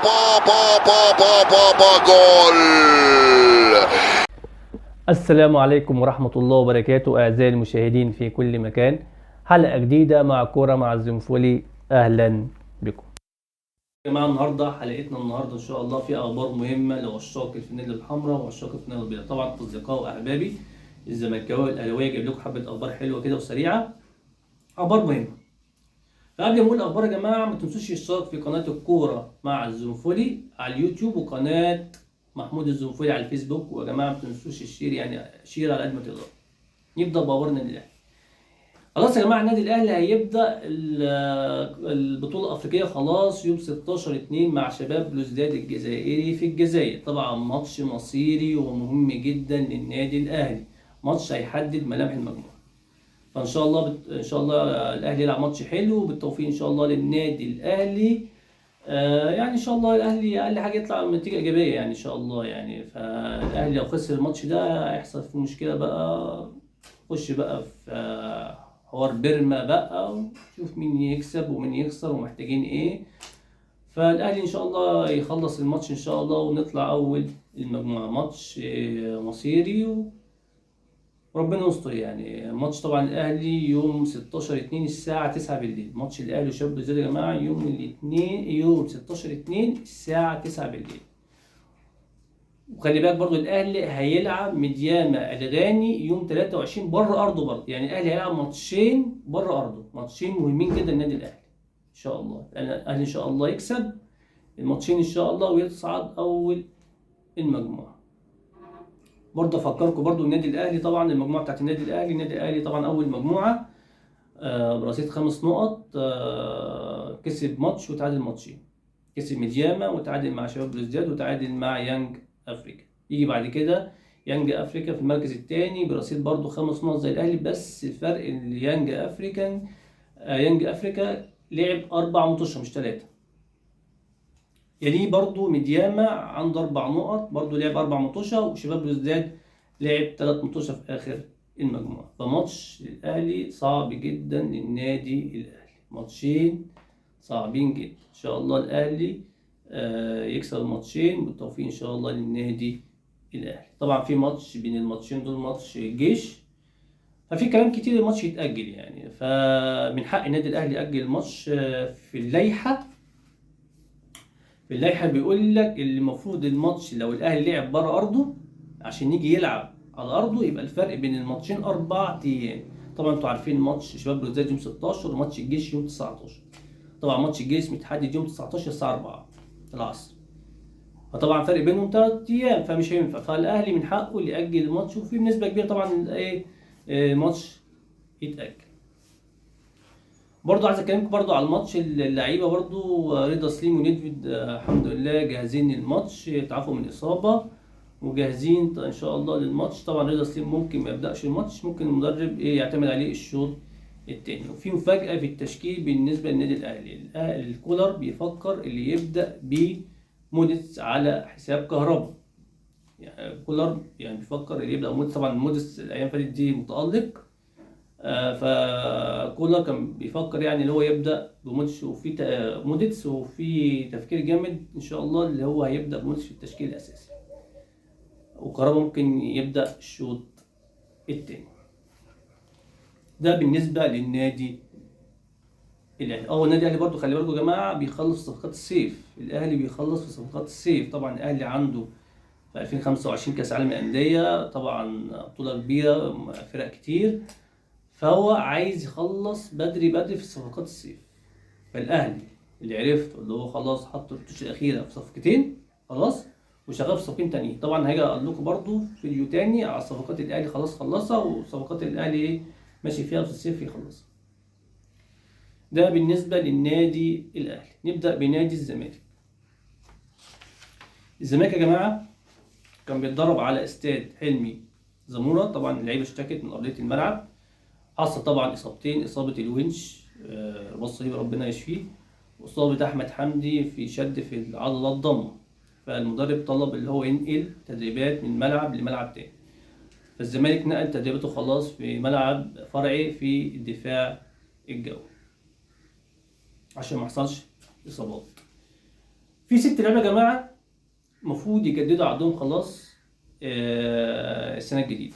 با با با با با با جول. السلام عليكم ورحمة الله وبركاته أعزائي المشاهدين في كل مكان. حلقة جديدة مع كورة مع الزنفولي، أهلا بكم يا جماعة. النهاردة حلقتنا النهاردة إن شاء الله في أخبار مهمة لعشاق الفانيلا الحمراء وعشاق الفانيلا البيضاء. طبعا أصدقاء وأحبابي الزملكاويه والأهلاوية، جايب لكم حبة أخبار حلوة كده وسريعة، أخبار مهمة. فقبل ما أقول الأخبار يا جماعة، ما تنسوش الاشتراك في قناة الكورة مع الزنفولي على اليوتيوب وقناة محمود الزنفولي على الفيسبوك. ويا جماعة ما تنسوش ال share، يعني share على قد ما تقدروا. نبدأ بأخبار النادي الأهلي. خلاص يا جماعة، النادي الأهلي هيبدأ البطولة الأفريقية خلاص يوم 16/2 مع شباب بلوزداد الجزائري في الجزائر. طبعا ماتش مصيري ومهم جدا للنادي الأهلي، ماتش هيحدد ملامح المجموعة. فإن شاء الله إن شاء الله الأهلي يلعب ماتش حلو، وبالتوفيق إن شاء الله للنادي الأهلي. يعني إن شاء الله الأهلي أقل حاجة يطلع بنتيجة إيجابية، يعني إن شاء الله. فالأهلي لو خسر الماتش ده هيحصل فيه مشكلة بقى، خش بقى في حوار بيرما بقى، وشوف مين يكسب ومين يخسر ومحتاجين إيه. فالأهلي إن شاء الله يخلص الماتش إن شاء الله ونطلع أول المجموعة. ماتش مصيري وربنا يستر. ماتش طبعا الأهلي يوم 16/2 الساعة 9 بالليل. ماتش الأهلي وشباب بلوزداد يا جماعة يوم الاثنين، يوم 16/2 الساعة 9 بالليل. وخلي بالك برضو الأهلي هيلعب مدياما الغاني يوم 23 بره أرضه برضو. الأهلي هيلعب ماتشين بره أرضه، ماتشين مهمين جدا للنادي الأهلي إن شاء الله. الأهلي إن شاء الله يكسب الماتشين إن شاء الله ويصعد أول المجموعة. برضه أفكركم برضه النادي الأهلي طبعا المجموعة بتاعت النادي الأهلي، النادي الأهلي طبعا أول مجموعة، برصيد 5 نقط، كسب ماتش وتعادل ماتشين، كسب ميدياما وتعادل مع شباب بلوزداد وتعادل مع يانج أفريكا. يجي بعد كده يانج أفريكا في المركز الثاني برصيد برضه 5 نقط زي الأهلي، بس الفرق إن يانج أفريكا لعب 4 ماتشات مش 3. يليه برضه ميدياما عنده 4 نقط، برضه لعب 4 ماتشات، وشباب بلوزداد لعب 3 ماتشات في آخر المجموعة. فماتش الأهلي صعب جدا للنادي الأهلي، ماتشين صعبين جدا. إن شاء الله الأهلي، يكسب الماتشين، بالتوفيق إن شاء الله للنادي الأهلي. طبعا في ماتش بين الماتشين دول، ماتش الجيش، ففي كلام كتير الماتش يتأجل، فمن حق النادي الأهلي يأجل الماتش. في اللائحة بيقول لك اللي المفروض الماتش لو الأهلي لعب بره أرضه عشان يجي يلعب على أرضه يبقى الفرق بين الماتشين 4 أيام. طبعا انتوا عارفين ماتش شباب بلوزداد يوم 16 وماتش الجيش يوم 19. طبعا ماتش الجيش متحدد يوم 19 الساعة 4 العصر، فطبعا فرق بينهم 3 أيام، فمش هينفع. فالأهلي من حقه اللي يأجل الماتش، وفي بنسبة كبيرة طبعا ماتش يتأجل. برضو عايز اكلمكم برضو على الماتش، اللعيبه برضو رضا سليم وندفيد، الحمد لله جاهزين للماتش، تعافوا من اصابه وجاهزين ان شاء الله للماتش. طبعا رضا سليم ممكن ما يبداش الماتش، ممكن المدرب يعتمد عليه الشوط التاني. وفي مفاجاه في التشكيل بالنسبه للنادي الاهلي، الكولر بيفكر اللي يبدا بموديست على حساب كهربا. كولر بيفكر اللي يبدا موديست، طبعا موديست الايام اللي فاتت دي متالق، فكولر كان بيفكر اللي هو يبدا بموديست، وفي موديست وفي تفكير جامد ان شاء الله اللي هو هيبدا بموديست في التشكيل الاساسي، وكهربا ممكن يبدا الشوط التاني. ده بالنسبه للنادي الاهلي. النادي الاهلي برضو خلي بالكم يا جماعه بيخلص صفقات الصيف، الاهلي بيخلص في صفقات الصيف. طبعا الاهلي عنده في 2025 كاس عالم الانديه، طبعا بطوله كبيره فرق كتير، فهو عايز يخلص بدري بدري في صفقات الصيف. فالاهلي اللي عرفته اللي هو خلاص حط التوش الاخيره في صفقتين خلاص، وشغال في صفقتين تانيين. طبعا هاجي اقول لكم برضو فيديو تاني على صفقات الاهلي خلاص خلصها، وصفقات الاهلي ماشي فيها في الصيف يخلصها. ده بالنسبه للنادي الاهلي. نبدا بنادي الزمالك. الزمالك يا جماعه كان بيتدرب على استاد حلمي زموره، طبعا اللعيبه اشتكت من ارضيه الملعب، حصل طبعا اصابتين، اصابه الونش، رباط صليبي ربنا يشفيه، واصابه احمد حمدي في شد في العضله الضمه، فالمدرب طلب اللي هو ينقل تدريبات من ملعب لملعب تاني. فالزمالك نقل تدريباته خلاص في ملعب فرعي في الدفاع الجوي عشان ما حصلش اصابات. في 6 لعيبة يا جماعة المفروض يجددوا عقدهم خلاص السنة الجديدة.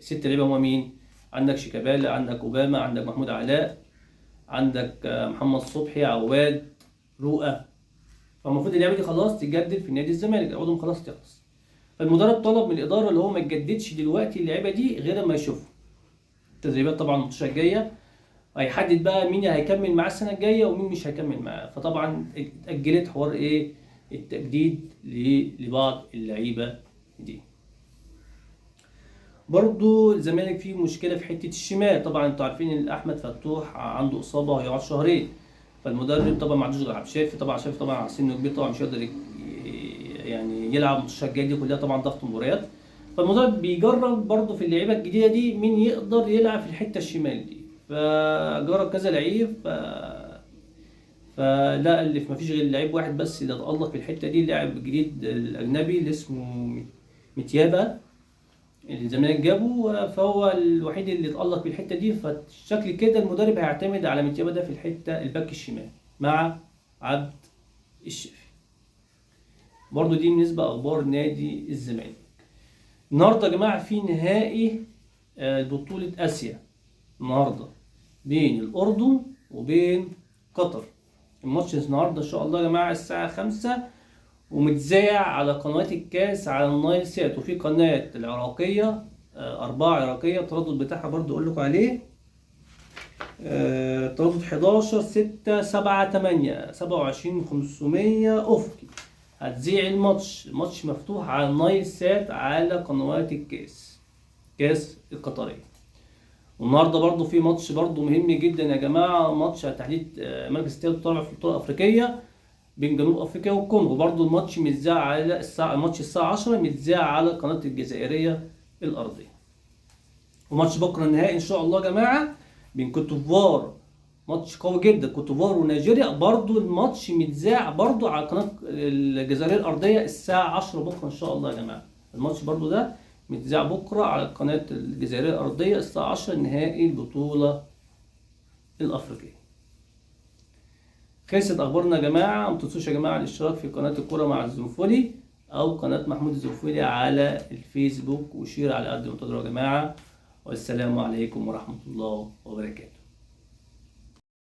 ال6 لعيبة هما مين؟ عندك شيكابالا، عندك اوباما، عندك محمود علاء، عندك محمد صبحي، عواد، رؤى. فالمفروض اللعيبة دي خلاص تجدد في نادي الزمالك، عقودهم خلاص تخلص. فالمدرب طلب من الادارة اللي هو ما يجددش دلوقتي اللعيبة دي غير ما يشوفهم التدريبات طبعا الماتشات الجاية، هيحدد بقى مين هيكمل معاه السنة الجاية ومين مش هيكمل معاه. فطبعا اتاجلت حوار ايه التجديد لبعض اللعيبة دي. برضو الزمالك فيه مشكلة في حتة الشمال، طبعا انتوا عارفين ان احمد فتوح عنده اصابه وهيقعد شهرين، فالمدرب طبعا ما عندوش غير عبد الشافي، طبعا عبد الشافي طبعا على سنة كبير طبعا مش هيقدر يعني يلعب الماتشات الجاية دي كلها، طبعا ضغط مباريات. فالمدرب بيجرب برضو في اللعيبة الجديدة دي مين يقدر يلعب في الحتة الشمال دي، فجرب كذا لعيب، فلا اللي ما فيش غير لعيب واحد بس اللي اتألق في الحتة دي، اللاعب الجديد الاجنبي اللي اسمه متيابا اللي الزمالك جابه، فهو الوحيد اللي اتألق في الحتة دي. فالشكل كده المدرب هيعتمد على متيابا ده في الحتة الباك الشمال مع عبد الشافي. برضو دي بالنسبة اخبار نادي الزمالك. النهارده يا جماعة في نهائي بطوله اسيا النهارده بين الاردن وبين قطر. الماتش النهارده ان شاء الله يا جماعة الساعة 5، ومتذاع على قنوات الكاس على النايل سات، وفي قناة العراقية 4 عراقية التردد بتاعها برضو اقول لكم عليه، تردد 11 6 7 8 27 500 افقي. هتذيع الماتش، الماتش مفتوح على النايل سات على قنوات الكاس، كاس القطرية. والنهارده برضو في ماتش برضو مهم جدا يا جماعة، ماتش على تحديد مركز الثالث طالع في البطولة الافريقية بين جنوب افريقيا والكونغو، برضو الماتش متذاع على الساعة، الماتش الساعة 10 متذاع على قناة الجزائرية الارضية. وماتش بكره النهائي ان شاء الله يا جماعة بين كوتوفوار، ماتش قوي جدا، كوتوفوار ونيجيريا، برضو الماتش متذاع برضو على قناة الجزائرية الارضية الساعة 10 بكره ان شاء الله يا جماعة. الماتش برضو ده متذاع بكره على قناة الجزائرية الارضية الساعة 10، نهائي البطولة الافريقية. خلصت اخبارنا يا جماعة. ما تنسوش يا جماعة الاشتراك في قناة الكره مع الزنفولي او قناة محمود الزنفولي على الفيسبوك، و share على قد ما تقدروا يا جماعة. والسلام عليكم ورحمة الله وبركاته.